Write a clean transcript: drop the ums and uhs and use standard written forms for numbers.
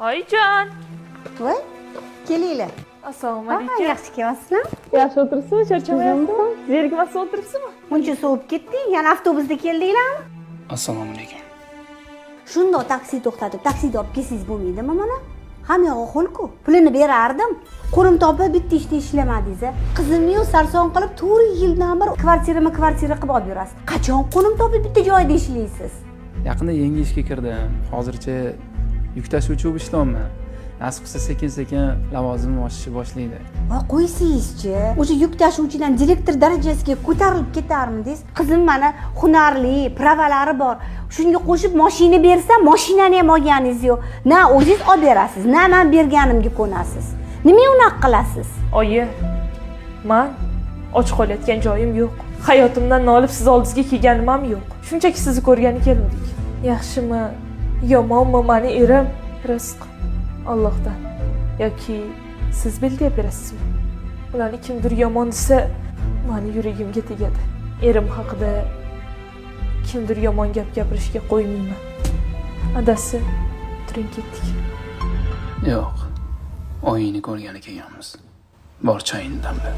Oyijon. Voy, kelinglar. Assalomu Ha, alaykum. Yaxshi kelyapsizmi? Yaxshi o'tiribsizmi? Charchamayapsizmi? Zerikmasdan o'tiribsizmi? Muncha sovib ketding, yana avtobusda keldinglarmi? Assalomu alaykum. Shundoq taksi to'xtatib, taksida olib kelsangiz bo'lmaydimi mana? Hamma yog'i ho'l-ku. Pulini berardim. Qo'lim topib bitta ishda ishlamadingiz, a? Qizimni sarson qilib 4 yildan beri kvartirama kvartira qilib olib yurasiz. Qachon qo'lim topib bitta joyda ishlaysiz? Yaqinda yangi ishga kirdim. Hozircha yuk tashuvchi bo'lib ishlayapman. Nasib qilsa, sekin-sekin lavozimim oshishni boshlaydi. Voy, qo'ysangizchi. O'sha yuk tashuvchidan direktor darajasiga ko'tarilib ketarmidingiz? Qizim mana hunarli, права lari bor. Shunga qo'shib mashina bersam, mashinani ham olganingiz yo'q. Na o'zingiz olib berasiz, na man berganimga ko'nasiz. Nimaga unaqa qilasiz? Oyi, man och qolayotgan joyim yo'q. Hayotimdan nolib siz oldingizga kelganim ham yo'q. Shunchaki sizni ko'rgani keluvdik. Yaxshimi, yomonmi, mani erim, rizq Allohdan. Yoki siz belgilab berasizmi? Ularni kimdir yomon desa, mani yuragimga tegadi. Erim haqida kimdir yomon gap gapirishga qo'ymayman. Adasi, turing, ketdik. Yo'q. Oyingni ko'rgani kelganmiz. Bor, choyingni damla.